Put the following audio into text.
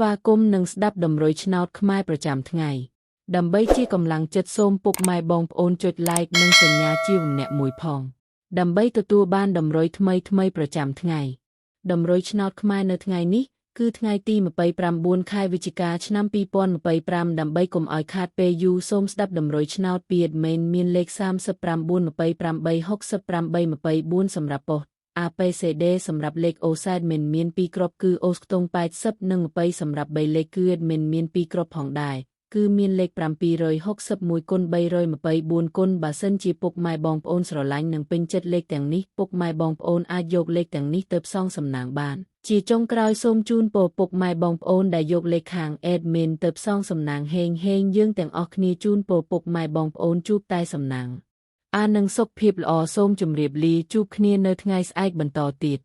វាគមន៍និងស្ដាប់តម្រុយឆ្នោតខ្មែរប្រចាំថ្ងៃដើម្បីជាកម្លាំងចិត្តសូមពុកម៉ែបងប្អូនចុច Like និងសញ្ញាជាវម្នាក់មួយផងដើម្បីទទួលបានតម្រុយថ្មីៗប្រចាំថ្ងៃតម្រុយឆ្នោតខ្មែរនៅថ្ងៃនេះគឺថ្ងៃទី29ខែវិច្ឆិកាឆ្នាំ2025ដើម្បីកុំឲ្យខាតពេលយូរសូមស្ដាប់តម្រុយឆ្នោតពី admin មានលេខ39 28 68 24សម្រាប់ប៉ុស្តិ៍ APCD សម្រាប់លេខអូសែតមិនមាន2គ្រាប់គឺអូសខ្ទង់80និង20សម្រាប់3លេខគឺ admin មាន2គ្រាប់ផងដែរគឺមានលេខ761គុណ324គុណបើសិនជាពុកម៉ែបងប្អូនស្រឡាញ់និងពេញចិត្តលេខទាំងនេះពុកម៉ែបងប្អូនអាចយកលេខទាំងនេះទៅផ្សងសំណាងបានជាចុងក្រោយសូមជូនពរពុកម៉ែបងប្អូនដែលយកលេខខាង admin ទៅផ្សងសំណាងហេងហេងយើងទាំងអស់គ្នាជូនពរពុកម៉ែបងប្អូនជួបតែសំណាងអានឹងសុខភាពល្អសូមជម្រាបលាជួបគ្នានៅថ្ងៃស្អែកបន្តទៀត។